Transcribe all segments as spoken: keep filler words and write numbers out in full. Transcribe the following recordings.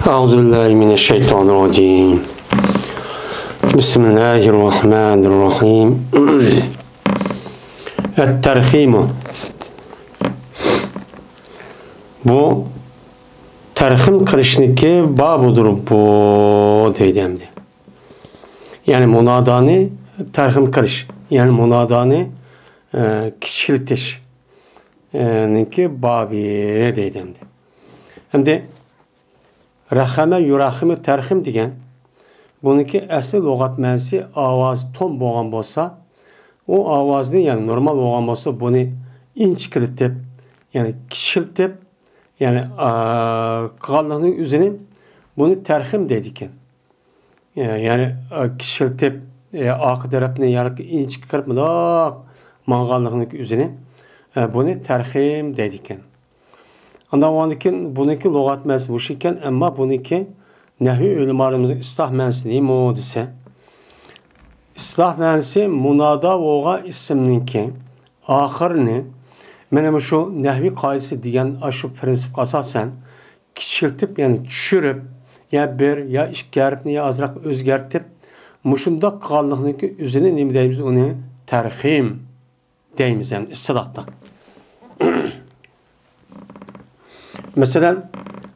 أعوذ بالله من الشيطان الرجيم. بسم الله الرحمن الرحيم. الترخيم. بۇ تەرخىم قىلىشنىكى بابىدۇر بۇ دەيدۇ ئەمدى. يەنى مۇنادانى تەرخىم قىلىش، يەنى مۇنادانى، ئە، كىچىكلىتىش، ئە، نىڭكى بابى دەيدۇ ئەمدى. ئەمدى رەخەمە يۇرەخىمۇ تەرخىم دېگەن، بۇنىڭكى ئەسلى لۇغەت مەنىسى ئاۋازى توم بولغان بولسا، ئۇ ئاۋازنى، يەنى نورمال بولغان بولسا، بۇنى ئىنچىكىلىتىپ، يەنى كىچىكلىتىپ، يەنى، ئا، قىلغانلىقنىڭ ئۆزىنى بۇنى تەرخىم دەيدىكەن. يەنى، ئا، كىچىكلىتىپ، ئە، ئارقا تەرەپنى ياكى ئىنچىكە قىلىپ مۇنداق ماڭغانلىقنىڭ ئۆزىنى، ئە، بۇنى تەرخىم دەيدىكەن. ئاندىن بۇنىڭكى، بۇنىڭكى لۇغەت مەنىسى مۇشۇ ئىكەن، ئەمما بۇنىڭكى نەھۋى ئۆلىمالىرىمىزنىڭ ئىستىلاھ مەنىسى نېمە دېسە، ئىستىلاھ مەنىسى مۇنادا بولغان ئىسىمنىڭكى ئاخىرىنى، مانا مۇشۇ نەھۋى قائىدىسى دېگەن ئاشۇ پىرىنسىپقا ئاساسەن، كىچىكلىتىپ، يەنى چۈشۈرۈپ، يا بىر، يا ئىككى ھەرپنى يا ئازراق ئۆزگەرتىپ، مۇشۇنداق قىلغانلىقنىڭكى ئۆزىنى نېمە دەيمىز؟ ئۇنى تەرخىم دەيمىز، يەنى ئىستىلاھتا. مەسىلەن،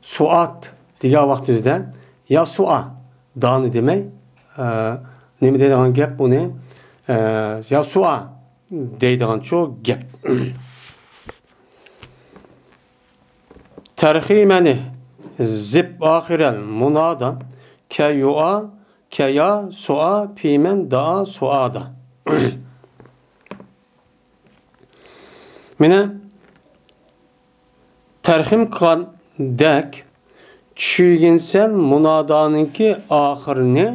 سوئات دېگەن ۋاقتىمىزدا يا سوئا، دانى دېمەي، ئە، نېمە دەيدىغان گەپ ئۇنى، ئە، يا سوئا دەيدىغانچۇ گەپ. تەرخىمەنى زىپ ئاخىرەل مۇنادا كەيۇئا، كەيا، سوئا، پىمەن، دائا، سوئادا. مانا تەرخىم قىلغاندەك چۈشۈرگىنسەن مۇنادانىڭكى ئاخىرىنى،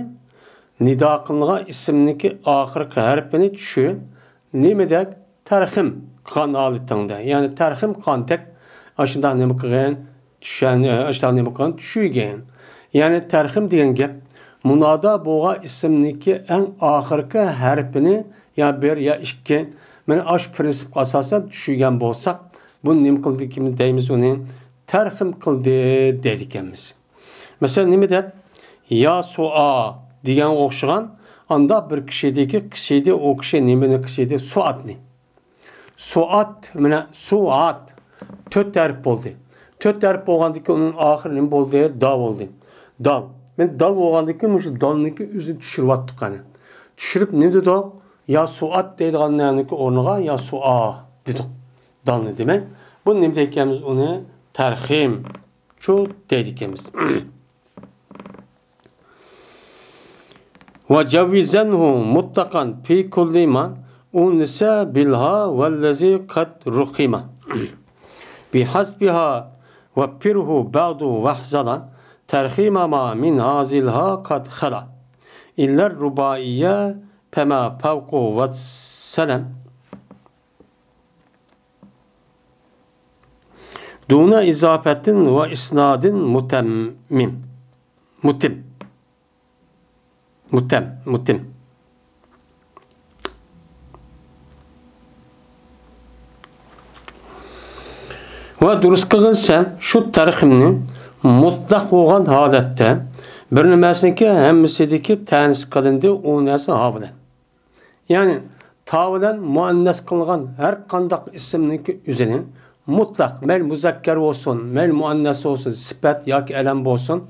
نىدا قىلىنغان ئىسىمنىڭكى ئاخىرقى ھەرپىنى چۈشۈر. نېمىدەك؟ تەرخىم قىلغان ھالىتىڭدە، يەنى تەرخىم قىلغاندەك ئاشۇنداق نېمە قىلغىن؟ چۈشەن-، ئاشۇنداق نېمە قىلغان؟ چۈشۈرگىن. يەنى تەرخىم دېگەن گەپ مۇنادا بولغان ئىسىمنىڭكى ئەڭ ئاخىرقى ھەرپىنى يا بىر يا ئىككى، مانا ئاشۇ پىرىنسىپقا ئاساسەن چۈشۈرگەن بولساق، بۇنى نېمە قىلدى دەيمىز ئۇنى؟ تەرخىم قىلدى دەيدىكەنمىز. مەسىلەن، نېمە دەپ؟ يا سوئا دېگەنگە ئوخشىغان، ئاندا بىر كىشىدىكى قىچىدى، ئۇ كىشى نېمىنى قىچىدى؟ سوئاتنى. سوئات، مانا سوئات. تۆت ھەرپ بولدى. تۆت ھەرپ بولغاندىكىن ئۇنىڭ ئاخىرى نېمە بولدى؟ دا بولدى. دال. مانا دال بولغاندىكىن مۇشۇ دالنىڭكى ئۆزىنى چۈشۈرۈۋاتتۇق قېنى. چۈشۈرۈپ نېمە دېدۇق؟ يا سوئات دەيدىغان نەنىڭكى ئورنىغا يا سوئا دېدۇق. دالنى دېمەي. بۇ نېمە دەيدىكەنمىز ئۇنى؟ تەرخىم. شۇ دەيدىكەنمىز. وجوزنه مطلقا في كل ما أنس بالها والذي قد رخم بحذفها وفره بعد واحذرا ترخيم ما من هذه الها قد خلا إلا الرباعية فما فوق والسلم دون إضافة وإسناد متمم. متم. متم. متم. ۋە دۇرۇس قىلغىنسەن شۇ تەرخىمنى مۇتلەق بولغان ھالەتتە بىر نېمەسىنىڭكى ھەممىسىدىكى تەنىس قىلىندى ئۇ نەرسە ھا بىلەن. يەنى تا بىلەن مۇئەننەس قىلغان ھەر قانداق ئىسىمنىڭكى ئۆزىنى مۇتلەق، مەيلى مۇزەككەر بولسۇن، مەيلى مۇئەننەس بولسۇن، سۈپەت ياكى ئەلەم بولسۇن،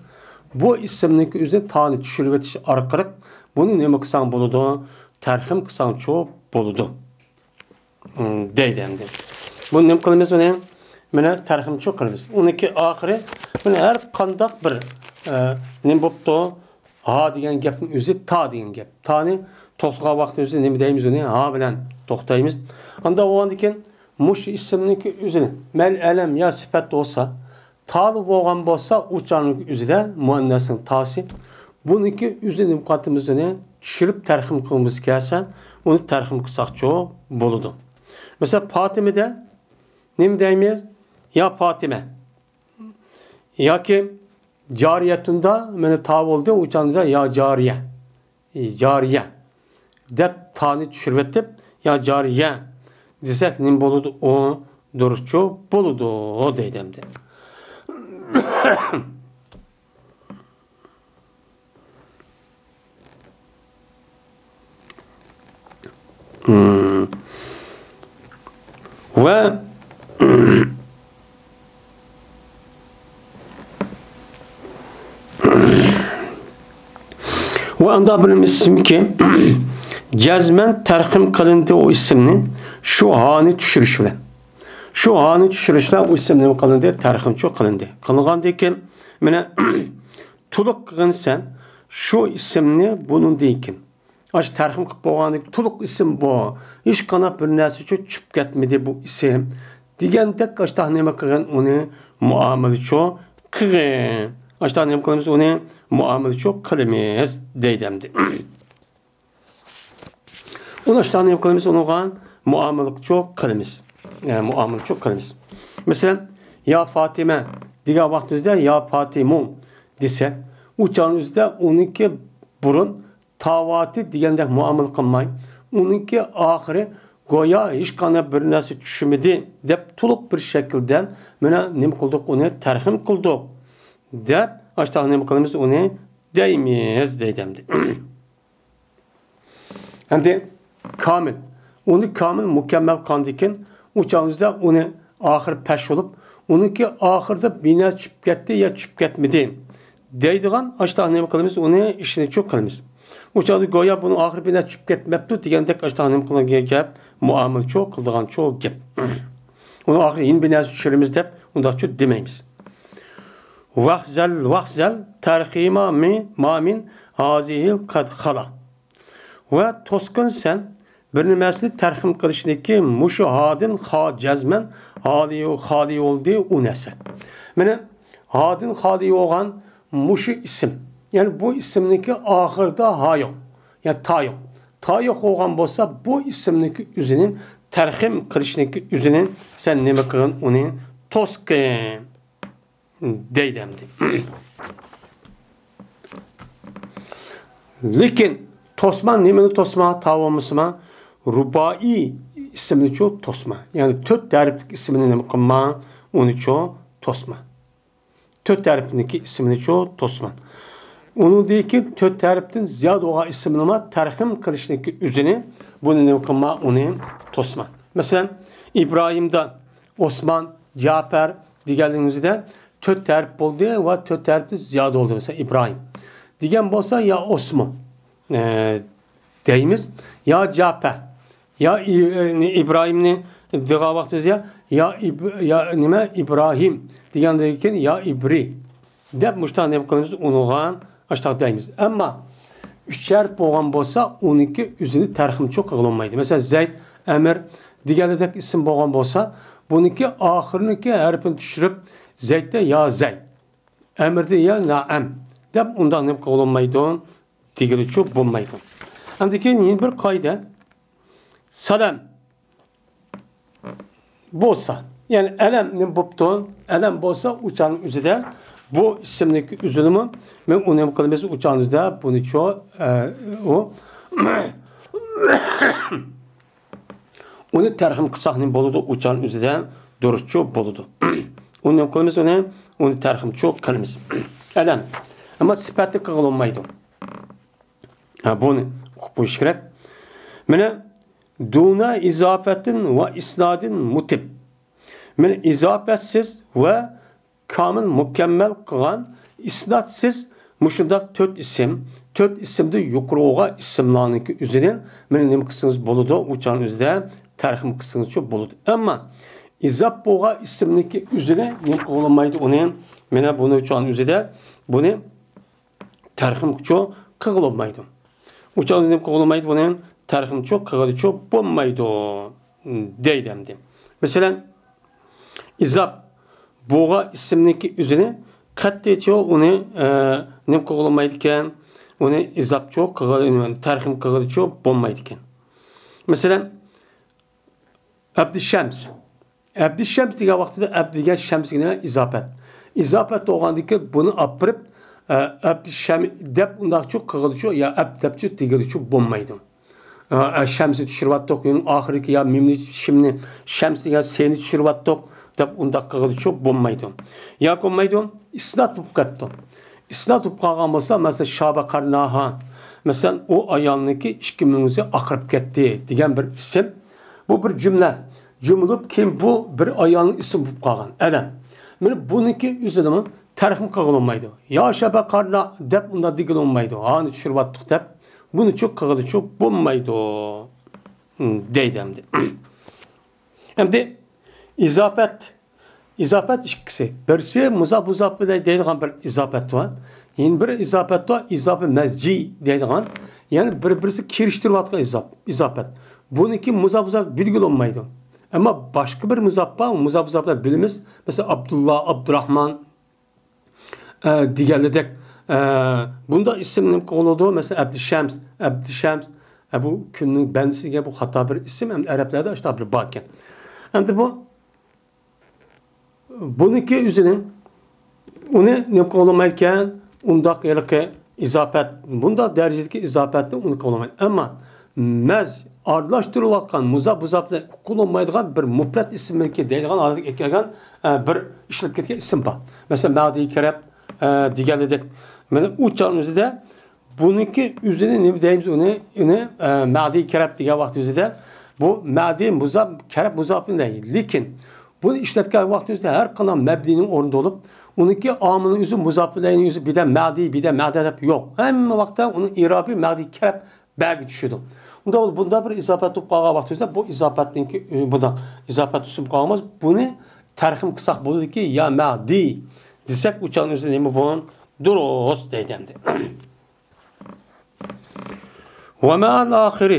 بۇ ئىسىمنىڭكى ئۆزىنى تانى چۈشۈرۈۋېتىش ئارقىلىق بۇنى نېمە قىلساڭ بولىدۇ؟ تەرخىم قىلساڭچۇ بولىدۇ. دەيدۇ ئەمدى. بۇنى نېمە قىلىمىز ئۇنى؟ مانا تەرخىمچۇ قىلىمىز. ئۇنىڭكى ئاخىرى، مانا ھەر قانداق بىر، ئە، نېمە بوپتۇ؟ ھا دېگەن گەپنىڭ ئۆزى تا دېگەن گەپ. تانى توختىغان ۋاقىتنىڭ ئۆزى نېمە دەيمىز ئۇنى؟ ھا بىلەن توختايمىز. ئاندا بولغاندىكىن مۇشۇ ئىسىمنىڭكى ئۆزىنى، مەيلى ئەلەم يا سۈپەت بولسا، تالى بولغان بولسا، ئۇ چاغنىڭ ئۆزىدە مۇئەننەسنىڭ تاسى. بۇنىڭكى ئۆزىنى نېمە قىلىۋاتىمىز ئۇنى؟ چۈشۈرۈپ تەرخىم قىلغۇمىز كەلسە، ئۇنى تەرخىم قىلساقچۇ بولىدۇ. مەسىلەن، پاتىمىدە نېمە دەيمىز؟ يا پاتىمە. ياكى جارىيەتۇندا مانا تا بولدى، ئۇ چاغدا يا جارىيە. جارىيە دەپ تانى چۈشۈرۈۋېتىپ، يا جارىيە دېسەك نېمە بولىدۇ؟ ئۇ دۇرۇسچۇ بولىدۇ دەيدۇ ئەمدى. ۋە ۋە ئاندا بىر ئىسىمكى، جەزمەن تەرخىم قىلىندى ئۇ ئىسىمنى، شۇ ھانى چۈشۈرۈش بىلەن. شۇ ھانى چۈشۈرۈش بىلەن ئۇ ئىسىم نېمە قىلىندى؟ تەرخىمچۇ قىلىندى. قىلىنغاندىن كېيىن، مانا، تولۇق قىلغىنسەن شۇ ئىسىمنى بۇنىڭدىن كېيىن. ئاشۇ تەرخىم قىلىپ بولغاندىن كېيىن، تولۇق ئىسىم بۇ. ھېچقانداق بىر نەرسىچۇ چۈشۈپ كەتمىدى بۇ ئىسىم. دېگەندەك ئاشتاق نېمە قىلغىن؟ ئۇنى مۇئامىلىچۇ قىلغىن. ئاشتاق نېمە قىلىمىز؟ ئۇنى مۇئامىلىچۇ قىلىمىز دەيدۇ ئەمدى. ئۇنى ئاشتاق نېمە قىلىمىز؟ ئۇنىڭغا مۇئامىلىچۇ قىلىمىز. يەنى مۇئامىلىچۇ قىلىمىز. مەسىلەن، يا فاتىمە دېگەن ۋاقتىمىزدا يا فاتىمۇ دېسەك، ئۇ چاغنىڭ ئۆزىدە ئۇنىڭكى بۇرۇن تاۋاتى دېگەندەك مۇئامىلە قىلماي، ئۇنىڭكى ئاخىرى گويا ھېچقانداق بىر نەرسە چۈشمىدى دەپ تولۇق بىر شەكىلدە، مانا نېمە قىلدۇق، ئۇنى تەرخىم قىلدۇق دەپ، ئاشتاق نېمە قىلىمىز، ئۇنى دەيمىز دەيدۇ ئەمدى. ئەمدى كامىل. ئۇنى كامىل مۇكەممەل قىلغاندىكىن، ئۇ چاغىمىزدا ئۇنى ئاخىرى پەش بولۇپ، ئۇنىڭكى ئاخىرىدا بىنا چۈشۈپ كەتتى يا چۈشۈپ كەتمىدى دەيدىغان ئاشتاق نېمە قىلىمىز؟ ئۇنى ئىشنىچۇ قىلىمىز. ئۇ چاغدا گويا بۇنىڭ ئاخىرى بىنا چۈشۈپ كەتمەپتۇ دېگەندەك ئاشتاق نېمە قىلغان گەپ؟ مۇئامىلىچۇ قىلىدىغانچۇ گەپ. ئۇنىڭ ئاخىرى يېنى بىناسى چۈشۈرىمىز دەپ ئۇنداقچۇ دېمەيمىز. ۋەخزەل، ۋەخزەل، تەرخىما مى، ما مىن ھازىھىل قەد خالا. ۋە توسقۇن سەن بىر نېمەسىنى تەرخىم قىلىشنىكى مۇشۇ ھادىن خا جەزمەن ھالى، خالى بولدى ئۇ نەرسە. مانا ھادىن خالى بولغان مۇشۇ ئىسىم. يەنى بۇ ئىسىمنىكى ئاخىرىدا ھا يوق. يەنى تا يوق. تا يوق بولغان بولسا، بۇ ئىسىمنىكى ئۆزىنى تەرخىم قىلىشنىكى ئۆزىنى سەن نېمە قىلغىن؟ ئۇنى توسقىن. دەيدۇ ئەمدى. لېكىن توسما، نېمىنى توسما؟ تا بولمىسىما، رۇبائىي ئىسىمنىچۇ توسما. يەنى تۆت ھەرپلىك ئىسىمنى نېمە قىلما؟ ئۇنىچۇ توسما. تۆت ھەرپنىكى ئىسىمنىچۇ توسما. ئۇنىڭدىن كېيىن تۆت ھەرپتىن زىيادە بولغان ئىسىمنىمۇ تەرخىم قىلىشنىكى ئۆزىنى، بۇنى نېمە قىلما؟ ئۇنى توسما. مەسىلەن، ئىبراھىمدا ئوسمان، جاپەر دېگەنلىكىمىزدە تۆت ھەرپ بولدى ۋە تۆت ھەرپتىن زىيادە بولدى. مەسىلەن، ئىبراھىم دېگەن بولسا، يا ئوسمو، ئە، دەيمىز، يا جاپە، يا ئى-، ئى-، ئىبراھىمنى دېگەن ۋاقتىمىزدا يا، يا ئىب-، يا نېمە، ئىبراھىم دېگەندىن كېيىن يا ئىبرى دەپ مۇشۇنداق نېمە قىلىمىز، ئۇنىغا ئاشتاق دەيمىز. ئەمما ئۈچ ھەرپ بولغان بولسا، ئۇنىڭكى ئۆزىنى تەرخىمچۇ قىلغىلى بولمايدۇ. مەسىلەن، زەيد، ئەمىر دېگەندەك ئىسىم بولغان بولسا، بۇنىڭكى ئاخىرىنىڭكى ھەرپىنى چۈشۈرۈپ، زەيدتە يا زەي، ئەمىردە يا نائەم دەپ ئۇنداق نېمە قىلغىلى بولمايدۇ، دېگىلىچۇ بولمايدۇ. ئەمدى كېيىن يەنە بىر قائىدە. سالام بولسا، يەنى ئەلەم نېمە بوپتۇ؟ ئەلەم بولسا، ئۇ چاغنىڭ ئۆزىدە بۇ ئىسىمنىڭكى ئۆزىنىمۇ، مەن ئۇنى نېمە قىلىمىز؟ ئۇ چاغنىڭ ئۆزىدە بۇنىچۇ، ئە، ئۇ، ئۇنى تەرخىم قىلساق نېمە بولىدۇ؟ ئۇ چاغنىڭ ئۆزىدە دۇرۇسچۇ بولىدۇ. ئۇنى نېمە قىلىمىز؟ ئۇنى، ئۇنى تەرخىمچۇ قىلىمىز. ئەلەم. ئەمما سۈپەتتە قىلغىلى بولمايدۇ. ھە، بۇنى ئۇقۇپ قويۇش كېرەك. مانا، دۇنا ئىزاپەتىن ۋە ئىسنادىن مۇتىب. مانا، ئىزاپەتسىز ۋە كامىل مۇكەممەل قىلغان ئىسنادسىز مۇشۇنداق تۆت ئىسىم، تۆت ئىسىمدىن يۇقىرى بولغان ئىسىملارنىڭكى ئۆزىنى مانا نېمە قىلسىڭىز بولىدۇ، ئۇ چاغنىڭ ئۆزىدە تەرخىم قىلسىڭىزچۇ بولىدۇ. ئەمما ئىزاپ بولغان ئىسىمنىڭكى ئۆزىنى نېمە قىلغىلى بولمايدۇ ئۇنى؟ مانا بۇنى ئۇ چاغنىڭ ئۆزىدە بۇنى تەرخىمچۇ قىلغىلى بولمايدۇ. ئۇ چاغدا نېمە قىلغىلى بولمايدۇ؟ بۇنى تەرخىمچۇ قىلغىلىچۇ بولمايدۇ دەيدۇ ئەمدى. مەسىلەن، ئىزاپ بولغان ئىسىمنىڭكى ئۆزىنى قەتئىيچۇ ئۇنى، ئە، نېمە قىلغىلى بولمايدىكەن؟ ئۇنى ئىزاپچۇ قىلغىلى، تەرخىم قىلغىلىچۇ بولمايدىكەن. مەسىلەن، ئەبدىشەمس. ئەبدىشەمس دېگەن ۋاقتىدا ئەبد دېگەن شەمس دېگەن ئىزاپەت. ئىزاپەت بولغاندىن كېيىن بۇنى ئاپىرىپ، ئە، ئەبدىشەم دەپ ئۇنداقچۇ قىلغىلىچۇ يا ئەبد دەپچۇ دېگىلىچۇ بولمايدۇ. ئە، ئە، شەمسنى چۈشۈرۈۋاتتۇق، يەنى ئاخىرىدىكى يا مىمنى، شىمنى، شەمس دېگەن سېنى چۈشۈرۈۋاتتۇق دەپ ئۇنداق قىلغىلىچۇ بولمايدۇ. ياكى بولمايدۇ، ئىسناد بولۇپ قاپتۇ. ئىسناد بولۇپ قالغان بولسا، مەسىلەن، شابە قەرناھا، مەسىلەن، ئۇ ئايالنىڭكى ئىككى مېڭىسى ئاقىرىپ كەتتى دېگەن بىر ئىسىم. بۇ بىر جۈملە. جۈملىلىپ، كېيىن بۇ بىر ئايالنىڭ ئىسمى بولۇپ قالغان ئەلەم. مانا بۇنىڭكى ئۆزىنىمۇ تەرخىم قىلغىلى بولمايدۇ. يا شەبە قارنا دەپ ئۇنداق دېگىلى بولمايدۇ. ھانى چۈشۈرۈۋاتتۇق دەپ بۇنىچۇ قىلغىلىچۇ بولمايدۇ. دەيدۇ ئەمدى. ئەمدى ئىزاپەت. ئىزاپەت ئىككىسى. بىرسى مۇزاپ مۇزاپ بىلەن دەيدىغان بىر ئىزاپەت بار. يەنە بىر ئىزاپەت بار، ئىزاپە مەزجى دەيدىغان. يەنى بىر-، بىرسى كىرىشتۈرۈۋاتقان ئىزاپ-، ئىزاپەت. بۇنىڭكى مۇزاپ مۇزاپ بىلگىلى بولمايدۇ. ئەمما باشقا بىر مۇزاپ بار، مۇزاپ مۇزاپ بىلەن بىلىمىز. مەسىلەن، ئابدۇللا، ئابدۇراخمان، ئە، دېگەنلىدەك، ئە، بۇنداق ئىسىم نېمە قىلىدۇ؟ مەسىلەن، ئەبدىشەمس، ئەبدىشەمس، ئە، بۇ كۈننىڭ بەندىسى دېگەن بۇ خاتا بىر ئىسىم، ئەمدى ئەرەبلەردە ئاشۇنداق بىر بار ئىكەن. ئەمدى بۇ، بۇنىڭكى ئۆزىنىڭ، ئۇنى نېمە قىلالمايدىكەن؟ ئۇنداق ھېلىقى ئىزاپەت، بۇنداق دەرىجىدىكى ئىزاپەتنى ئۇنى قىلالمايدۇ. ئەمما مەز ئارىلاشتۇرۇلۇۋاتقان مۇزاپ مۇزاپ بىلەن قىلالمايدىغان بىر مۇپرەت ئىسىملىكى دەيدىغان ھالەتكە كەلگەن، ئە، بىر ئىشلەپ كەتكەن ئىسىم بار. مەسىلەن، مەدى كەرەپ، ئە، دېگەنلىدەك. مانا ئۇ چاغنىڭ ئۆزىدە بۇنىڭكى ئۆزىنى نېمە دەيمىز ئۇنى؟ ئۇنى، ئە، مەدى كەرەپ دېگەن ۋاقىت ئۆزىدە بۇ مەدى مۇزاپ، كەرەپ مۇزاپىنى دەيدۇ. لېكىن بۇنى ئىشلەتكەن ۋاقتىمىزدا ھەر قانداق مەبنىنىڭ ئورنىدا بولۇپ، ئۇنىڭكى ئامىلنىڭ ئۆزى مۇزاپ ئىلەيھىنىڭ ئۆزى بىدە مەدى، بىدە مەدە دەپ يوق. ھەممە ۋاقىتتا ئۇنىڭ ئىرابى مەدى كەرەپ بەگە چۈشىدۇ. ئۇندا بۇندا بىر ئىزاپەت بولۇپ قالغان ۋاقتىمىزدا بۇ ئىزاپەتنىڭكى، بۇنداق ئىزاپەت تۈسۈپ قالغانمىز. بۇنى تەرخىم قىلساق بولىدۇكى، يا مەدى دېسەك، ئۇ چاغنىڭ ئۆزى نېمە بۇ؟ دۇرۇس دەيدۇ ئەمدى. ومع الآخر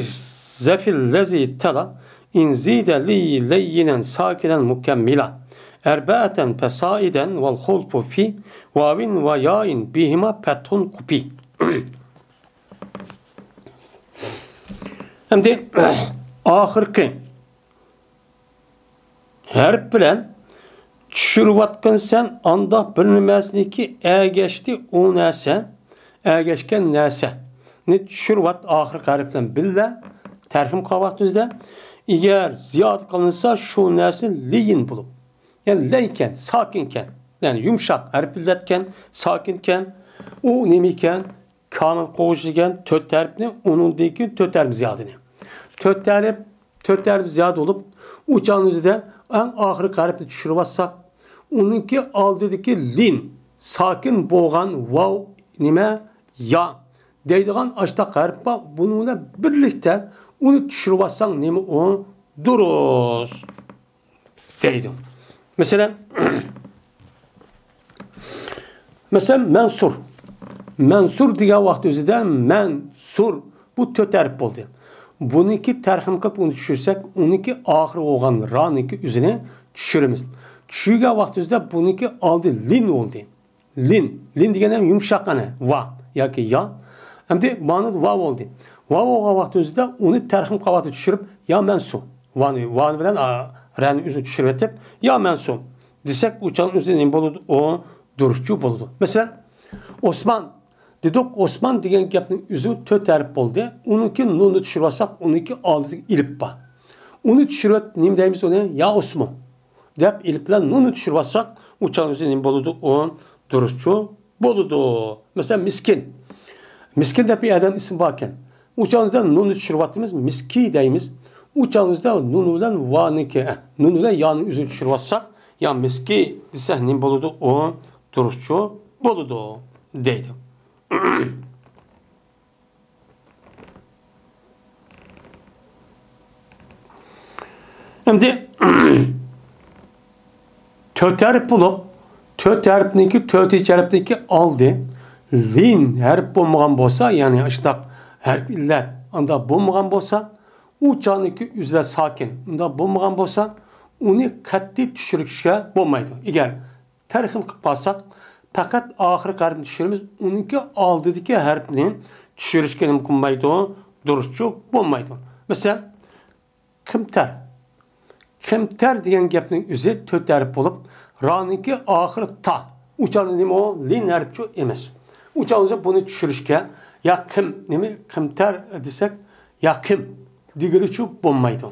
زف الذي تلا إن زيد لي لينا ساكنا مكملا أربعة فصاعدا والخلف في واو وياء بهما فتح قفي. ئەمدى ئاخىرقى ھەرپ بىلەن چۈشۈرۈۋاتقىنىسەن، ئانداق بىر نېمەسىنىكى ئەگەشتى ئۇ نەرسە، ئەگەشكەن نەرسەنى چۈشۈرۈۋات ئاخىرقى ھەرپ بىلەن بىللە تەرخىم قىلغان ۋاقتىمىزدا، ئەگەر زىيادە قىلىنسا شۇ نەرسە لىيىن بولۇپ، يەنى لەيكەن، ساكىنكەن، يەنى يۇمشاق ھەرپ ئىللەتكەن، ساكىنكەن، ئۇ نېمىكەن؟ كامىل قوغۇش دېگەن تۆت ھەرپنى، ئۇنىڭدىن كېيىن تۆت ھەرپ زىيادىنى. تۆت ھەرپ، تۆت ھەرپ زىيادە بولۇپ، ئۇ چاغنىڭ ئۆزىدە ئەڭ ئاخىرقى ھەرپنى چۈشۈرۈۋاتساق، ئۇنىڭكى ئالدىدىكى لىن، ساكىن بولغان ۋاۋ نېمە؟ يا دەيدىغان ئاشتاق ھەرپ بار. بۇنىڭ بىلەن بىرلىكتە ئۇنى چۈشۈرۈۋاتساڭ نېمە ئۇ؟ دۇرۇس. دەيدۇ. مەسىلەن، مەسىلەن، مەنسۇر. مەنسۇر دېگەن ۋاقىت ئۆزىدە مەنسۇر، بۇ تۆت ھەرپ بولدى. بۇنىڭكى تەرخىم قىلىپ ئۇنى چۈشۈرسەك، ئۇنىڭكى ئاخىرى بولغان رانىڭكى ئۆزىنى چۈشۈرىمىز. چۈشۈرگەن ۋاقىت ئۆزىدە بۇنىڭكى ئالدى لىن بولدى. لىن. لىن دېگەن ھەم يۇمشاق ئەنە. ۋا ياكى يا. ئەمدى مانا ۋا بولدى. ۋا بولغان ۋاقتىمىزدا ئۇنى تەرخىم قىلىۋاتىپ چۈشۈرۈپ، يا مەنسۇ. ۋانى، ۋانى بىلەن، ئا، رەنى ئۆزىنى چۈشۈرۈۋېتىپ، يا مەنسۇ دېسەك، ئۇ چاغ ئۆزى نېمە بولىدۇ؟ ئۇ دۇرۇسچۇ بولىدۇ. مەسىلەن، ئوسمان دېدۇق، ئوسمان دېگەن گەپنىڭ ئۆزى تۆت ھەرپ بولدى. ئۇنىڭكى نۇننى چۈشۈرۈۋالساق، ئۇنىڭكى ئالدىدىكى ئېلىپ بار. ئۇنى چۈشۈرۈۋەت، نېمە دەيمىز ئۇنى؟ يا ئوسمو. دەپ ئېلىپ بىلەن نۇننى چۈشۈرۈۋالساق، ئۇ چاغ ئۆزى نېمە بولىدۇ؟ ئۇ دۇرۇسچۇ بولىدۇ. مەسىلەن، مىسكىن. مىسكىن دەپ بىر ئادەم ئىسمى باركەن. ئۇ چاغ ئۆزىدە نۇننى چۈشۈرۈۋاتىمىز، مىسكى دەيمىز. ئۇ چاغ ئۆزىدە نۇن بىلەن ۋانىڭكى، ئە، نۇن بىلەن يانىڭ ئۆزىنى چۈشۈرۈۋاتساق، يا مىسكى دېسەك نېمە بولىدۇ؟ ئۇ دۇرۇسچۇ بولىدۇ، دەيدۇ. ئەمدى تۆت ھەرپ بولۇپ، تۆت ھەرپنىڭكى، تۆتىنچى ھەرپنىڭكى ئالدى لىن ھەرپ بولمىغان بولسا، يەنى ئاشۇنداق ھەرپ ئىللەت ئانداق بولمىغان بولسا، ئۇ چاغنىڭكى ئۆزىدە ساكىن ئۇنداق بولمىغان بولسا، ئۇنى قەتئىي چۈشۈرۈشكە بولمايدۇ. ئەگەر تەرخىم قىلىپ قالساق، پەقەت ئاخىرقى ھەرپنى چۈشۈرىمىز، ئۇنىڭكى ئالدىدىكى ھەرپنى چۈشۈرۈشكە نېمە قىلمايدۇ؟ دۇرۇسچۇ بولمايدۇ. مەسىلەن، قىمتەر. قىمتەر دېگەن گەپنىڭ ئۆزى تۆت ھەرپ بولۇپ، رانىڭكى ئاخىرى تا. ئۇ چاغدا نېمە ئۇ؟ لىن ھەرپچۇ ئەمەس. ئۇ چاغدا بۇنى چۈشۈرۈشكە يا قىم، نېمە، قىمتەر دېسەك، يا قىم دېگىلىچۇ بولمايدۇ.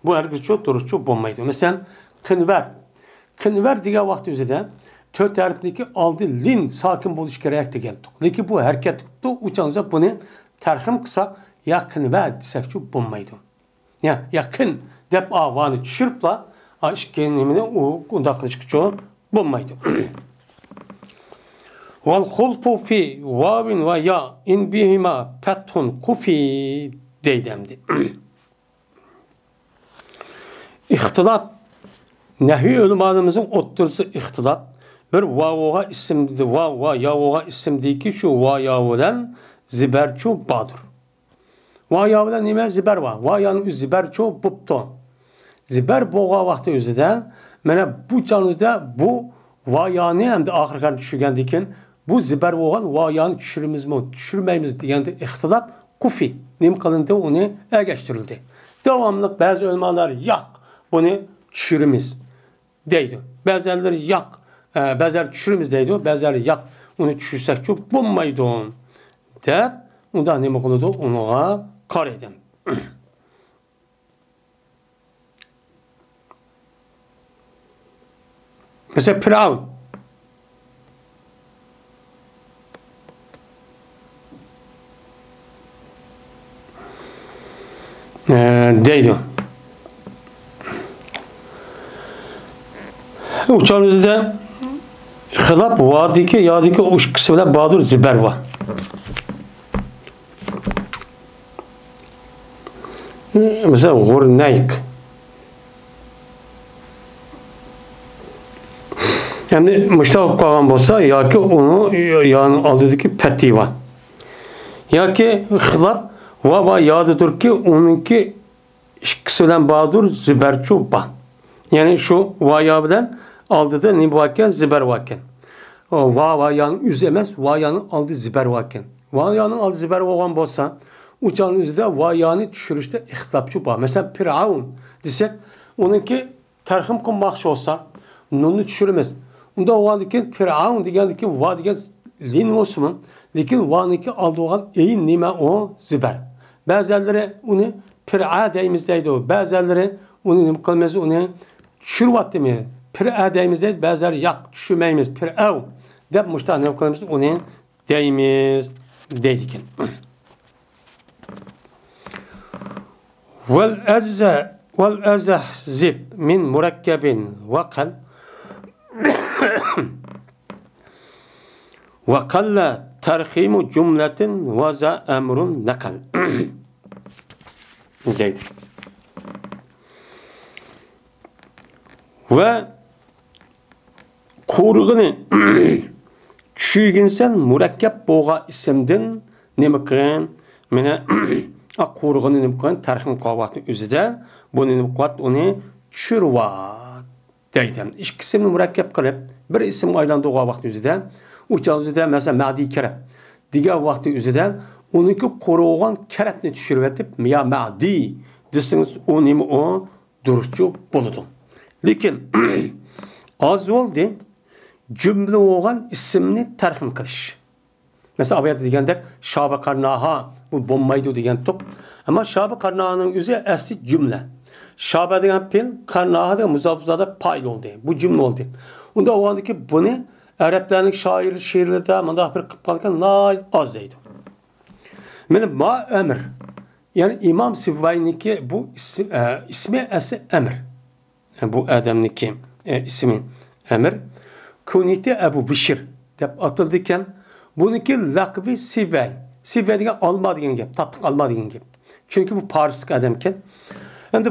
بۇ ھەرگىزچۇ دۇرۇسچۇ بولمايدۇ. مەسىلەن، قىنۋەر. قىنۋەر دېگەن ۋاقىت ئۆزىدە تۆت ھەرپنىڭكى ئالدى لىن ساكىن بولۇشى كېرەك دېگەنتۇق. لېكىن بۇ ھەرىكەت قىپتۇ، ئۇ چاغدا بۇنى تەرخىم قىلساق، يا قىنۋە دېسەكچۇ بولمايدۇ. يا، يا قىن دەپ، ئا، ۋانى چۈشۈرۈپلا، ئا، ئىككى نېمىنى ئۇ، ئۇنداق قىلىشقىچۇ بولمايدۇ. والخلف في واو وياء إن بهما فتح خفي دەيدۇ ئەمدى. ئىختىلاپ. نەھۋىي ئۆلىمالىرىمىزنىڭ ئوتتۇرىسىدا ئىختىلاپ. بىر ۋاۋغا ئىسىم، ۋاۋ، ۋا، ياۋغا ئىسىمدىكى شۇ ۋا، ياۋ بىلەن زىبەرچۇ باردۇر. ۋا، ياۋ بىلەن نېمە؟ زىبەر بار. ۋا، يانىڭ ئۆزى زىبەرچۇ بوپتۇ. زىبەر بولغان ۋاقتى ئۆزىدە، مانا بۇ چاغنىڭىزدا بۇ ۋا، يانى ھەمدە ئاخىرقى ھەرپنى چۈشۈرگەندىن كېيىن، بۇ زىبەر بولغان ۋا، يانى چۈشۈرىمىزمۇ، چۈشۈرمەيمىز دېگەندە ئىختىلاپ، خۇفىي نېمە قىلىندى؟ ئۇنى ئەگەشتۈرۈلدى. داۋاملىق بەزى ئۆلىمالار ياق، بۇنى چۈشۈرىمىز دەيدۇ. بەزەنلىرى ياق، ئە، بەزەنلىرى چۈشۈرىمىز دەيدۇ، بەزەنلىرى ياق، ئۇنى چۈشۈرسەكچۇ بولمايدۇ دەپ، ئۇنداق نېمە قىلىدۇ؟ ئۇنىڭغا قارايدۇ. مەسىلەن، پىرئەۋن. ئە، دەيدۇ. ئۇچالمىزدا خىلاپ ۋادىكى، يادىكى ئۇ ئىككىسى بىلەن بادۇر زىبەر بار. مەسىلەن، غۇرنەيك. ئەمدى مۇشۇنداق قىلىپ قالغان بولسا، ياكى ئۇنىڭ يانى ئالدىدىكى پەتھى بار. ياكى خىلاپ ۋا، ۋا يادىدۇركى، ئۇنىڭكى ئىككىسى بىلەن باردۇر زىبەرچۇ بار. يەنى شۇ ۋا، يا بىلەن ئالدىدا نېمە باركەن؟ زىبەر باركەن. ۋا، ۋا يانىڭ ئۆزى ئەمەس، ۋا يانىڭ ئالدى زىبەر باركەن. ۋا يانىڭ ئالدى زىبەر بولغان بولسا، ئۇ چاغنىڭ ئۆزىدە ۋا يانى چۈشۈرۈشتە ئىختىلاپچۇ بار. مەسىلەن، پىرئەۋن دېسەك، ئۇنىڭكى تەرخىم قىلماقچى بولسا، نۇننى چۈشۈرىمىز. ئۇنداق بولغاندىن كېيىن پىرئەۋن دېگەندىن كېيىن ۋا دېگەن لىن بولسىمۇ، لېكىن ۋانىڭكى ئالدى بولغان ئەين نېمە؟ ئۇ زىبەر. بەزەنلىرى ئۇنى پىرئە دەيمىز دەيدۇ، بەزەنلىرى ئۇنى نېمە قىلىمىز، ئۇنى چۈشۈرۈۋاتتىمى؟ پىرئە دەيمىز دەيدۇ، بەزىلەر ياق، چۈشۈرمەيمىز، پىرئەۋ دەپ مۇشۇنداق نېمە قىلىمىز، ئۇنى دەيمىز دەيدىكەن. والأجزه، والأجزه زب من مركب وقل، وقل ترخيم جملة وذا أمر نقل. دەيدۇ. ۋە قۇرۇغىنى چۈشۈرگىنسەن مۇرەككەپ بولغان ئىسىمدىن نېمە قىلغىن؟ مانا، قۇرۇغىنى نېمە قىلغىن؟ تەرخىم قىلىۋاتقان ئۆزىدە بۇنى نېمە قىلىۋات؟ ئۇنى چۈشۈرۈۋات دەيدۇ. ئىككى ئىسىمنى مۇرەككەپ قىلىپ، بىر ئىسىمغا ئايلاندۇرغان ۋاقتى ئۆزىدە، ئۇ چاغ ئۆزىدە، مەسىلەن، مەدى كەرەپ دېگەن ۋاقتى ئۆزىدە، ئۇنىڭكى قۇرۇغان كەرەپنى چۈشۈرۈۋېتىپ، يا مەدى دېسىڭىز، ئۇ نېمە ئۇ؟ دۇرۇسچۇ بولىدۇ. لېكىن ئاز بولدى، جۈملە بولغان ئىسىمنى تەرخىم قىلىش. مەسىلەن، ئاۋۇ يەردە دېگەندەك، شابە قارناھا، بۇ بولمايدۇ دېگەنتۇق. ئەمما شابە قارناھانىڭ ئۆزى ئەسلى جۈملە. شابە دېگەن پېئىل، قارناھا دېگەن مۇزاپىزادە پائىل بولدى. بۇ جۈملە بولدى. ئۇنداق بولغاندىكىن بۇنى ئەرەبلەرنىڭ شائىر شېئىرلىرىدا مۇنداق بىر قىلىپ قالغان ناھايىتى ئاز دەيدۇ. مانا ما ئەمر. يەنى ئىمام سىبۋەينىڭكى بۇ ئىسمى، ئە، ئىسمى ئەسلى ئەمر. بۇ ئادەمنىڭكى، ئە، ئىسمى ئەمر. كۇنيىتى ئەبۇ بىشىر دەپ ئاتىلىدىكەن. بۇنىڭكى لەقىبى سىبۋەي. سىبۋەي دېگەن ئالما دېگەن گەپ، تاتلىق ئالما دېگەن گەپ. چۈنكى بۇ پارسلىق ئادەمكەن. ئەمدى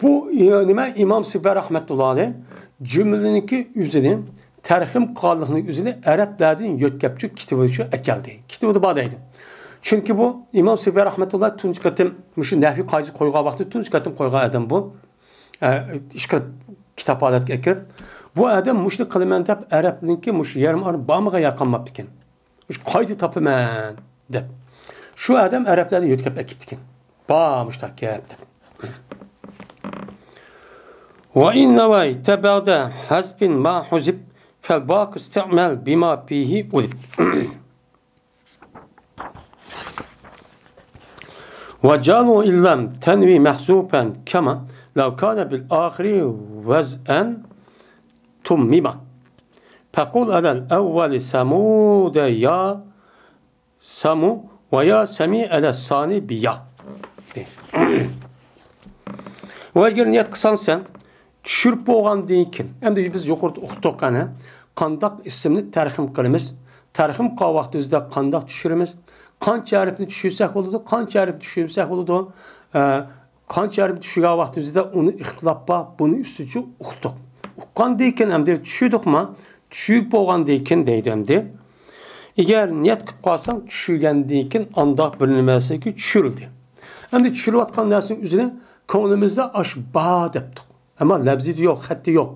بۇ، ئى، نېمە، ئىمام سىبۋەي رەھمەتۇللا ئەلەيھ جۈملىنىڭكى ئۆزىنى، تەرخىم قىلغانلىقنىڭ ئۆزىنى ئەرەبلەردىن يۆتكەپ چۈ كىتابىدا شۇ ئەكەلدى. كىتابىدا بار دەيدۇ. چۈنكى بۇ ئىمام سىبۋەي رەھمەتۇللا تۇنجى قېتىم مۇشۇ نەھۋىي قائىدە قويغان ۋاقتى تۇنجى قېتىم قويغان ئادەم بۇ. ئە، ئىشقىلىپ كىتاب ھالەتكە ئەكىرىپ، بۇ ئادەم مۇشۇنى قىلىمەن دەپ ئەرەبنىڭكى مۇشۇ يېرىم ئارا بارمىغان يەر قالماپتىكەن. مۇشۇ قايتا تاپىمەن دەپ. شۇ ئادەم ئەرەبلەرنى يۆتكەپ ئەكىپتىكەن. بار مۇشۇنداق گەپ دەپ. وإن نويت بعد حذف ما حذف فالباقي استعمل بما فيه ألف. وجعله إن لم تنو محذوفا كما لو كان بالآخر وضعا تمما. فقل على الأول ثمود يا ثمو ويا ثمي على الثاني بيا. ۋە ئەگەر نىيەت قىلساڭ سەن، چۈشۈرۈپ بولغاندىن كېيىن، ئەمدى بىز يۇقىرىدا ئۇقتۇق ئەنە، قانداق ئىسىمنى تەرخىم قىلىمىز، تەرخىم قىلغان ۋاقتىمىزدا قانداق چۈشۈرىمىز، قانچە ھەرپنى چۈشۈرسەك بولىدۇ، قانچە ھەرپنى چۈشۈرمىسەك بولىدۇ، ئە، قانچە ھەرپنى چۈشۈرگەن ۋاقتىمىزدا ئۇنى ئىختىلاپ بار، بۇنى ئۈستىچە ئۇقتۇق. ئۇققاندىن كېيىن ئەمدى چۈشۈردۇقما، چۈشۈرۈپ بولغاندىن كېيىن دەيدۇ ئەمدى. ئەگەر نىيەت قىلىپ قالساڭ، چۈشۈرگەندىن كېيىن ئانداق بىر نەرسىگە چۈشۈرۈلدى. ئەمدى چۈشۈرۈۋاتقان نەرسىنىڭ ئۆزىنى كۆڭلىمىزدە ئاش بار دەپتۇق. ئەمما لەپزىدە يوق، خەتتە يوق.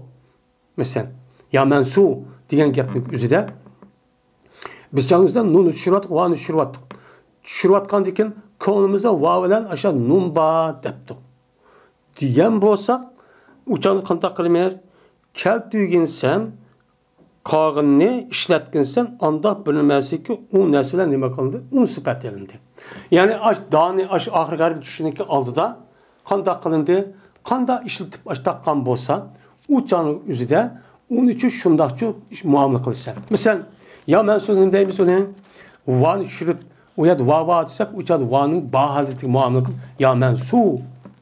مەسىلەن، يا مەنسۇ دېگەن گەپنىڭ ئۆزىدە بىز جانىمىزدا نۇننى چۈشۈرۈۋاتتۇق، ۋانى چۈشۈرۈۋاتتۇق. چۈشۈرۈۋاتقاندىن كېيىن كۆڭلىمىزدە ۋا بىلەن ئاشا نۇن بار دەپتۇق. دېگەن بولساق، ئۇ چاغدا قانداق قىلىمىز؟ كەلتۈرگىنسەن، قالغىنىنى ئىشلەتكىنسەن، ئانداق بىر نەرسىكى، ئۇ نەرسە بىلەن نېمە قىلىندى؟ ئۇن سۈپەت ئېلىندى. يەنى ئاش دانى، ئاش ئاخىرقى ھەرپ چۈشۈشنىڭكى ئالدىدا قانداق قىلىندى؟ قانداق ئىشلىتىپ ئاش تاققان بولسا، ئۇ چاغنىڭ ئۆزىدە ئۇنىچۇ شۇنداقچۇ مۇئامىلە قىلىسەن. مىسال، يا مەنسۇ نېمە دەيمىز ئۇنى؟ ۋانى چۈشۈرۈپ، ئۇ يەردە ۋا بار دېسەك، ئۇ چاغدا ۋانىڭ بار ھالىتىگە مۇئامىلە قىلىپ، يا مەنسۇ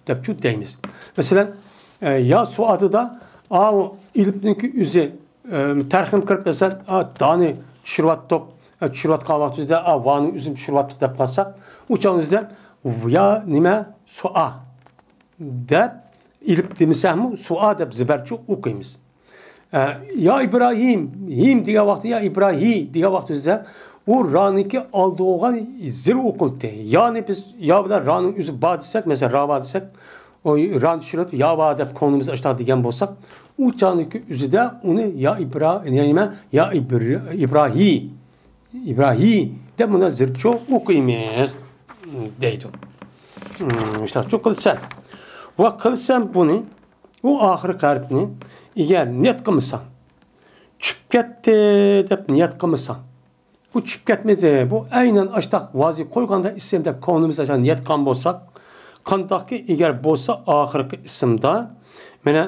دەپچۇ دەيمىز. مەسىلەن، ئە، يا سۇئادىدا، ئاۋۇ ئېلىپنىڭكى ئۆزى، ئە، تەرخىم قىلىپ، مەسىلەن، ئا، دانى چۈشۈرۈۋاتتۇق، ئە، چۈشۈرۈۋاتقان ۋاقتىمىزدا، ئا، ۋانىڭ ئۆزىنى چۈشۈرۈۋاتتۇق دەپ قالساق، ئۇ چاغنىڭ ئۆزىدە يا نېمە، سۇئا دەپ ئېلىپ دېمىسەكمۇ، سۇئا دەپ زېبەرچۇ ئوقۇيمىز. ئە، يا ئىبراھىم، ھىم دېگەن ۋاقتى، يا ئىبراھى دېگەن ۋاقتى بىزدە ئۇ رانىڭكى ئالدىغا بولغان زېر ئوقۇلدى. يانى بىز يا بىلەن رانىڭ ئۆزى بار دېسەك، مەسىلەن، را بار دېسەك، ئۇ رانى چۈشۈرۈپ، يا بار دەپ كۆڭلىمىز ئاشتاق دېگەن بولساق، ئۇ چاغنىڭكى ئۆزىدە ئۇنى يا ئىبرا-، يا نېمە، يا ئىبر-، ئىبراھى، ئىبراھى دەپ مۇنى زېرچۇ ئوقۇيمىز دەيدۇ. مم، مۇشۇنداقچۇ قىلىسەن. ۋە قىلىسەن بۇنى، ئۇ ئاخىرقى ھەرپنى ئەگەر نىيەت قىلمىساڭ، چۈشۈپ كەتتى دەپ نىيەت قىلمىساڭ، بۇ چۈشۈپ كەتمىدى، بۇ ئەينەن ئاشتاق ۋازى قويغاندا ئىسىم دەپ كۆڭلىمىزدە ئاشۇ نىيەت قىلغان بولساق، قانداقكى ئەگەر بولسا ئاخىرقى ئىسىمدا مانا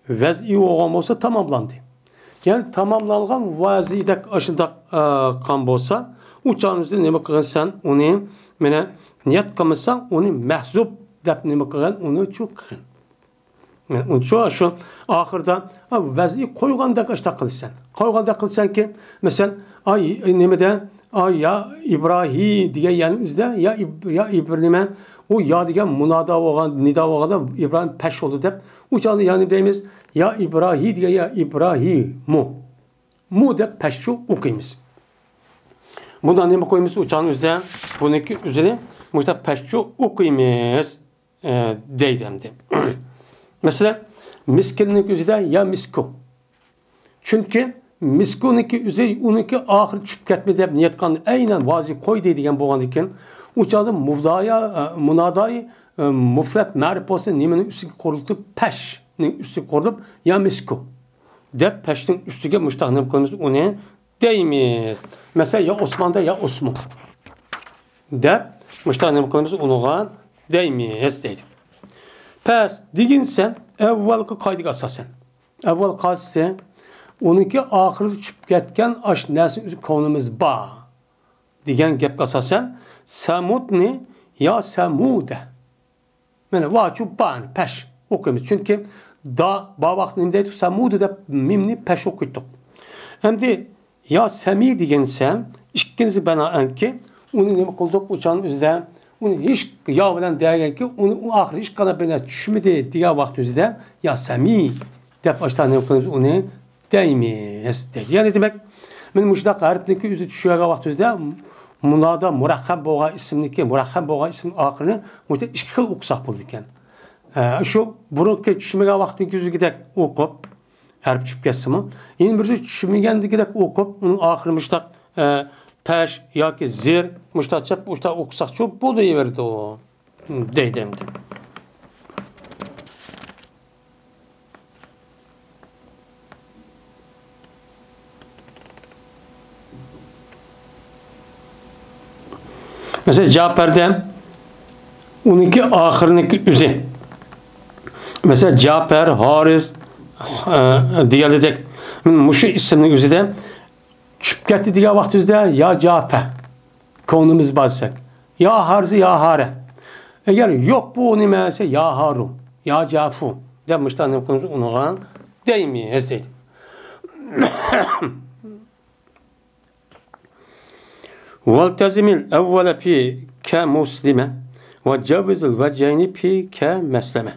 ۋەزئى بولغان بولسا تاماملاندى. يەنى تاماملانغان ۋازىدەك ئاشۇنداق، ئە، قىلغان بولسا، ئۇ چاغنىڭ ئۆزىدە نېمە قىلغىن سەن ئۇنى، مانا نىيەت قىلمىساڭ ئۇنى مەھزۇب دەپ نېمە قىلغىن ئۇنى چۇ قىلغىن. مەن ئۇنچە شۇ ئاخىرىدا، ئا، ۋەزنى قويغاندەك ئاشتاق قىلىسەن. قويغاندەك قىلىسەنكى، مەسىلەن، ئاي، نېمىدە، ئاي، يا ئىبراھى دېگەن يەنى ئۆزىدە، يا ئىب-، يا ئىبر نېمە، ئۇ يا دېگەن مۇنادا بولغان، نىدا بولغاندا ئىبراھىم پەش بولدى دەپ، ئۇ چاغدا يەنى دەيمىز، يا ئىبراھى دېگەن يا ئىبراھىمۇ. مۇ دەپ پەشچۇ ئوقۇيمىز. بۇندا نېمە قويىمىز؟ ئۇ چاغنىڭ ئۆزىدە، بۇنىڭكى ئۆزىنى مۇشتا پەشچۇ ئوقۇيمىز. ئە، دەيدۇ ئەمدى. مەسىلەن، مىسكىننىڭ ئۆزىدە يا مىسكۇ. چۈنكى مىسكۇنىڭكى ئۆزى ئۇنىڭكى ئاخىرى چۈشۈپ كەتمىدى دەپ نىيەت قىلغان، ئەينەن ۋازى قويدى دېگەن بولغاندىكىن، ئۇ چاغدا مۇدايا، ئە، مۇناداي، ئە، مۇفرەت مەرىپ بولسا نېمىنىڭ ئۈستىگە قۇرۇلۇپ، پەشنىڭ ئۈستىگە قۇرۇلۇپ، يا مىسكۇ دەپ پەشنىڭ ئۈستىگە مۇشتاق نېمە قىلىمىز ئۇنى؟ دەيمىز. مەسىلەن، يا ئوسماندا يا ئوسمۇ دەپ مۇشۇنداق نېمە قىلىمىز؟ ئۇنىڭغا دەيمىز دەيدۇ. پەس دېگىنسەن ئەۋۋەلقى قائىدىگە ئاساسەن. ئەۋۋەل قائىدىسى ئۇنىڭكى ئاخىرىدا چۈشۈپ كەتكەن ئاش نەرسىنى ئۆزى كۆڭلىمىز بار دېگەن گەپكە ئاساسەن سەمۇدنى يا سەمۇدە مانا ۋاچۇ بانى پەش ئوقۇيمىز. چۈنكى دا، با ۋاقىت نېمە دەيدۇق؟ سەمۇدۇ دەپ مىمنى پەش ئوقۇيتتۇق. ئەمدى يا سەمى دېگەن سەم، ئىككىنچى بىنائەنكى، ئۇنى نېمە قىلدۇق؟ ئۇچان ئۆزىدە ئۇنى ھېچ يا بىلەن دېگەنكى، ئۇنى ئۇ ئاخىرى ھېچ قانداق بىر نەرسە چۈشمىدى دېگەن ۋاقىت ئۆزىدە يا سەمى دەپ ئاشتا نېمە قىلىمىز؟ ئۇنى دەيمىز دەيدۇ. يەنى دېمەك، مانا مۇشۇنداق ھەرپنىڭكى ئۆزى چۈشۈرگەن ۋاقتىمىزدا مۇنادا مۇرەخخەم بولغان ئىسىمنىڭكى، مۇرەخخەم بولغان ئىسىمنىڭ ئاخىرىنى مۇشۇنداق ئىككى خىل ئوقۇساق بولىدىكەن. ئە، شۇ بۇرۇنقى چۈشمىگەن ۋاقتىنىڭكى ئۆزىدەك ئوقۇپ، ھەرپ چۈشۈپ كەتسىمۇ، يەنە بىرسى چۈشمىگەندىكىدەك ئوقۇپ، ئۇنىڭ ئاخىرى مۇشۇنداق، ئە، پەش ياكى زىر، مۇشۇنداق چاپ، مۇشۇنداق ئوقۇساقچۇ بولۇۋېرىدۇ. دەيدۇ ئەمدى. مەسىلەن، جاپەردە ئۇنىڭكى ئاخىرىنىڭكى ئۆزى. مەسىلەن، جاپەر، ھارىس، ئە، دېگەندەك. مۇشۇ ئىسىمنىڭ ئۆزىدە چۈشۈپ كەتتى دېگەن ۋاقتىمىزدا يا جاپە، كۆڭلىمىز بار دېسەك، يا ھارزى، يا ھارە. ئەگەر يوق بۇ نېمە دېسە، يا ھارۇ. يا جافۇ دەپ مۇشۇنداق نېمە قىلىمىز، ئۇنىڭغا دەيمىز دەيدۇ. ۋەلتەزىمىل ئەۋۋەلە پى كە مۇسلىمە ۋە جەۋۋىزىل ۋەجەينى پى كە مەسلەمە.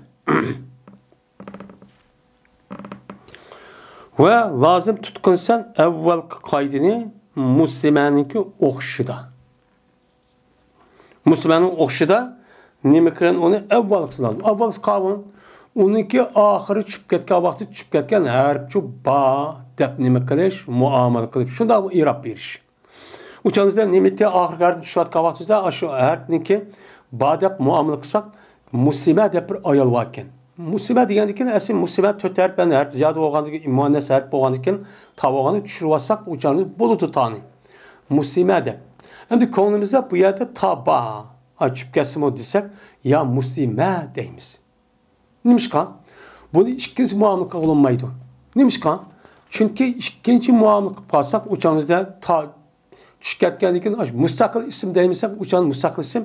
ۋە لازىم تۇتقىنسەن ئەۋۋەلقى قائىدىنى مۇسلىمەنىڭكى ئوخشىشىدا. مۇسلىمەنىڭ ئوخشىشىدا نېمە قىلغان ئۇنى ئەۋۋەلقىسىنى ئالدى. ئەۋۋەلقىسى قاۋۇن. ئۇنىڭكى ئاخىرى چۈشۈپ كەتكەن ۋاقتى چۈشۈپ كەتكەن ھەرپچۇ با دەپ نېمە قىلىش، مۇئامىلە قىلىپ، شۇنداق ئېراب بېرىش. ئۇ چاغدا نېمە ئېيتتى؟ ئاخىرقى ھەرپنى چۈشۈرۈۋاتقان ۋاقتىمىزدا ئاشۇ ھەرپنىڭكى با دەپ مۇئامىلە قىلساق، مۇسلىمە دەپ بىر ئايال بار ئىكەن. مۇسلىمە دېگەندىكىن ئەسلى مۇسلىمە تۆت ھەرپ، يەنى ھەرپ زىيادە بولغاندىكىن، مۇئەننەس ھەرپ بولغاندىكىن تا بولغاننى چۈشۈرۈۋاتساق، ئۇ چاغدا بولىدۇ تانى. مۇسلىمە دەپ. ئەمدى كۆڭلىمىزدە بۇ يەردە تا با، ئا، چۈشۈپ كەتسىمۇ دېسەك، يا مۇسلىمە دەيمىز. نېمىشقا؟ بۇنى ئىككىنچى مۇئامىلە قىلغىلى بولمايدۇ. نېمىشقا؟ چۈنكى ئىككىنچى مۇئامىلە قىلىپ قالساق، ئۇ چاغىمىزدا تا چۈشۈپ كەتكەندىن كېيىن، ئاشۇ مۇستەقىل ئىسىم دەيمىسەك، ئۇ چاغدا مۇستەقىل ئىسىم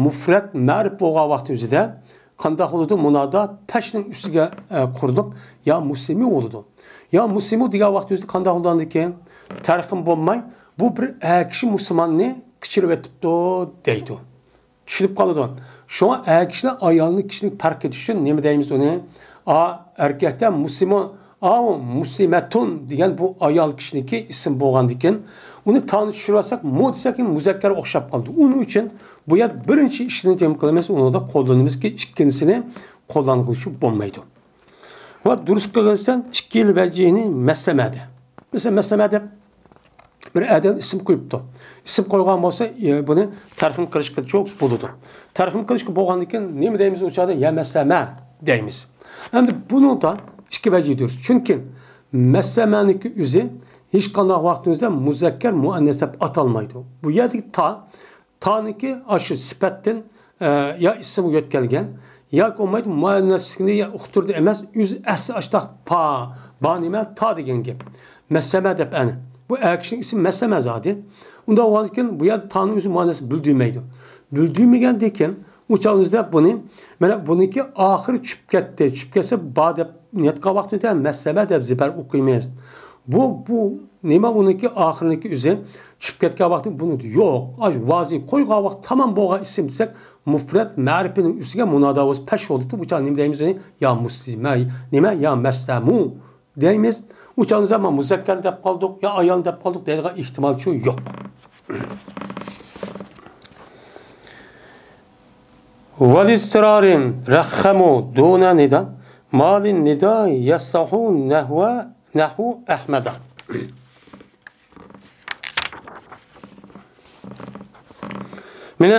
مۇپرەت مەرىپ بولغان ۋاقتىمىزدا قانداق بولىدۇ؟ مۇنادا پەشنىڭ ئۈستىگە، ئە، قۇرۇلۇپ، يا مۇسلىمى بولىدۇ. يا مۇسلىمۇ دېگەن ۋاقتىمىزدا قانداق بولىدۇ ئاندىن كېيىن؟ تەرخىم بولماي، بۇ بىر ئەر كىشى مۇسۇلماننى قېچىرىۋېتىپتۇ دەيدۇ. چۈشىنىپ قالىدۇ. شۇڭا ئەر كىشىنى ئايالنى كىشىنى پەرق ئېتىش ئۈچۈن نېمە دەيمىز ئۇنى؟ ئا، ئەركەكتە مۇسلىمۇ، ئاۋۇ مۇسلىمەتۇن دېگەن بۇ ئايال كىشىنىڭكى ئىسمى بولغاندىكىن، ئۇنى تانى چۈشۈرۈۋەتسەك، مۇ دېسەك، مۇزەككەر ئوخشاپ قالىدۇ. ئۇنىڭ ئۈچۈن بۇ يەر بىرىنچى ئىشنى نېمە قىلىمىز؟ ئۇنىڭدا قوللىنىمىزكى، ئىككىنچىسىنى قوللانغىلى بولمايدۇ. ۋە دۇرۇس قىلغىنىسەن ئىككىل ۋەجىھنى مەسلەمە دە. مەسىلەن، مەسلەمە دەپ بىر ئادەم ئىسىم قويۇپتۇ. ئىسىم قويغان بولسا، ئى، بۇنى تەرخىم قىلىشقىچۇ بولىدۇ. تەرخىم قىلىشقا بولغاندىن كېيىن نېمە دەيمىز ئۇ چاغدا؟ يا مەسلەمە دەيمىز. ئەمدى بۇنىڭدا ئىككى ۋەجىھ دۇرۇس. چۈنكى مەسلەمەنىڭكى ئۆزى ھېچقانداق ۋاقتىمىزدا مۇزەككەر، مۇئەننەس دەپ ئاتالمايدۇ. بۇ يەردىكى تا، تانىڭكى ئاشۇ سۈپەتتىن، ئە، يا ئىسىمغا يۆتكەلگەن، ياكى بولمايدۇ مۇئەننەسلىكنى يا ئۇقتۇردى ئەمەس، ئۆزى ئەسلى ئاشتاق پا، با نېمە، تا دېگەن گەپ. مەسلەمە دەپ ئەنە. بۇ ئەر كىشىنىڭ ئىسمى مەسلەمە زادى. ئۇنداق بولغاندىكىن بۇ يەردە تانىڭ ئۆزى مۇئەننەس بىلدۈرمەيدۇ. بىلدۈرمىگەندىكىن ئۇ چاغدا بۇنى، مانا بۇنىڭكى ئاخىرى چۈشۈپ كەتتى. چۈشۈپ كەتسە با دەپ نېتقان ۋاقتىدا مەسلەمە دەپ زىبەر ئوقۇيمىز. بۇ، بۇ نېمە ئۇنىڭكى ئاخىرىنىڭكى ئۆزى چۈشۈپ كەتكەن ۋاقتى بۇنى يوق. ئاش ۋازى قويغان ۋاقىت تامام بولغان ئىسىم دېسەك، مۇپرەت مەرىپىنىڭ ئۈستىگە مۇنادا بولسا پەش بولدى. بۇ چاغ نېمە دەيمىز ئۇنى؟ يا مۇسلىمە، نېمە؟ يا مەسلەمۇ دەيمىز. ئۇ چاغدا مانا مۇزەككەرنى دەپ قالدۇق، يا ئايالنى دەپ قالدۇق دەيدىغان ئېھتىمالچۇ يوق. ۋەلىستىرارىن رەخەمۇ دۇنە نىدا، مالىن نىدا يەسلەھۇ نەھۋە، نەھۋۇ ئەھمەدا. مانا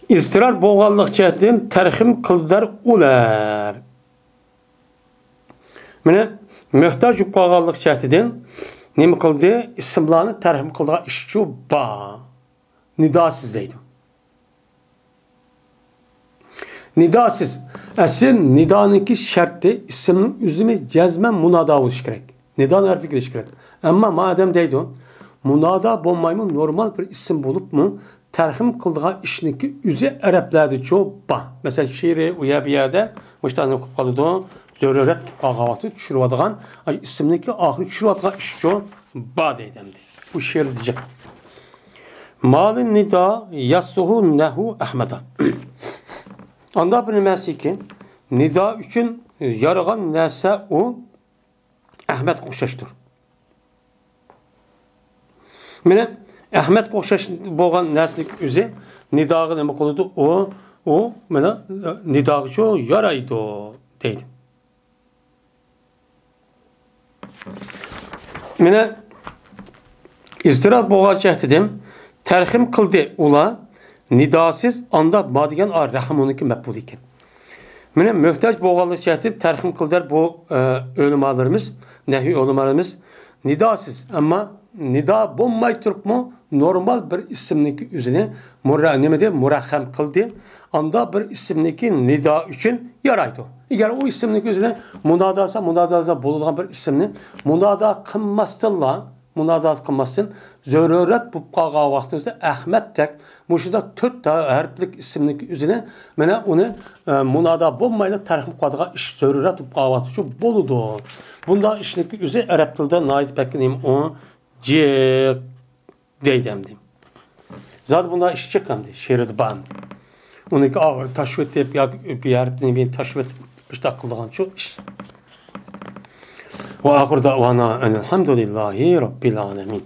ئىزتىرار بولغانلىق جەھەتتىن تەرخىم قىلدۇر ئۇلار. مانا مۆھتاج بولۇپ قالغانلىق جەھەتتىن نېمە قىلدى؟ ئىسىملارنى تەرخىم قىلىدىغان ئىشچۇ بار. نىداسىز دەيدۇ. نىداسىز. ئەسلى نىدانىڭكى شەرتى ئىسىمنىڭ ئۆزىمۇ جەزمەن مۇنادا بولۇشى كېرەك. نىدا ھەرپى كېلىشى كېرەك. ئەمما مادەم دەيدۇ، مۇنادا بولمايمۇ نورمال بىر ئىسىم بولۇپمۇ تەرخىم قىلىدىغان ئىشنىڭكى ئۆزى ئەرەبلەردىچۇ بار. مەسىلەن، شىرى ئۇ يەر بۇ يەردە مۇشۇنداق نېمە قىلىپ قالىدۇ، زۆرۈرەت قىلىپ قالغان ۋاقتىدا چۈشۈرۈۋاتىدىغان، ئىسىمنىڭكى ئاخىرى چۈشۈرۈۋاتىدىغان ئىشچۇ بار دەيدۇ ئەمدى. بۇ شېئىردا جىق. مالى نىدا يەسلۇھۇ نەھۋۇ ئەھمەدا. ئاندا بىر نېمەسىكى، نىدا ئۈچۈن يارىغان نەرسە ئۇ ئەھمەدكە ئوخشاشتۇر. مانا ئەھمەدكە ئوخشاش بولغان نەرسىنىڭ ئۆزى نىداغا نېمە قىلىدۇ؟ ئۇ، ئۇ مانا نىداغىچۇ يارايدۇ دەيدۇ. مانا ئىزتىراب بولغان جەھەتتىن تەرخىم قىلدى ئۇلار نىداسىز، ئاندا ما دېگەن ئا رەھمۇنىڭكى مەپئۇلى ئىكەن. مانا مۆھتاج بولغانلىق جەھەتتىن تەرخىم قىلدى بۇ، ئە، ئۆلىمالىرىمىز، نەھۋى ئۆلىمالىرىمىز نىداسىز، ئەمما نىدا بولماي تۇرۇپمۇ نورمال بىر ئىسىمنىڭكى ئۆزىنى مۇرە-، نېمە دەپ مۇرەخخەم قىلدى. ئاندا بىر ئىسىمنىڭكى نىدا ئۈچۈن يارايدۇ. ئەگەر ئۇ ئىسىمنىڭكى ئۆزىنى مۇنادا دېسە، مۇنادا دېسە بولىدىغان بىر ئىسىمنى مۇنادا قىلماستىنلا، مۇناداسى قىلماستىن، زۆرۈرەت بولۇپ قالغان ۋاقتىمىزدا ئەخمەتتەك مۇشۇنداق تۆت ھەرپلىك ئىسىمنىڭ ئۆزىنى، مانا ئۇنى، ئە، مۇنادا بولمايلا تەرخىم قىلىدىغان ئىش زۆرۈرەت بولۇپ قالغان ۋاقتىچۇ بولىدۇ. بۇنداق ئىشنىڭ ئۆزى ئەرەب تىلىدا ناھايىتى بەك نېمە ئۇ جىق دەيدۇ ئەمدى. زادى بۇنداق ئىش جىق ئەمدى، شېئىردا بار ئەمدى. ئۇنىڭكى ئاخىرى تاشلىۋېتىپ ياكى بىر ھەرپنى بىر تاشلىۋېتىپ، ئىشتاق قىلىدىغانچۇ ئىش. وآخر دعوانا أن الحمد لله رب العالمين.